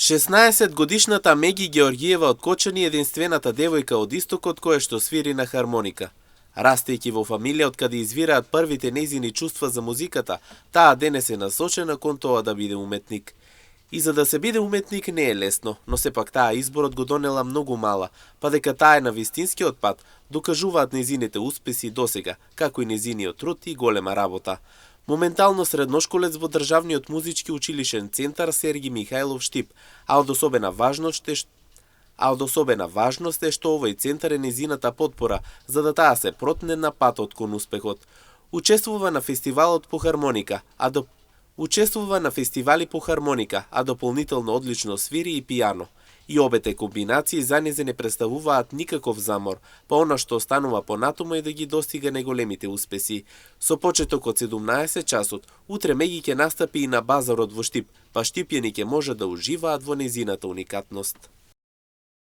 16-годишната Меги Георгиева од Кочани е единствената девојка од истокот која што свири на хармоника. Растејќи во фамилија од каде извираат првите нејзини чувства за музиката, таа денес е насочена кон тоа да биде уметник. И за да се биде уметник не е лесно, но сепак таа изборот го донела многу мала, па дека таа е на вистинскиот пат, докажуваат нејзините успеси досега, како и нејзиниот труд и голема работа. Моментално средношколец во Државниот музички училишен центар Сергиј Михајлов Штип, а од особена важност е што овој центар е нејзината потпора, за да таа се протне на патот кон успехот. Учествува на фестивали по хармоника, а дополнително одлично свири и пијано. И обете комбинации за незе не представуваат никаков замор, па она што останува понатомо е да ги достига неголемите успеси. Со почеток од 17 часот, утре Меги ќе настапи и на базарот во Штип, па штипјани ќе може да уживаат во нејзината уникатност.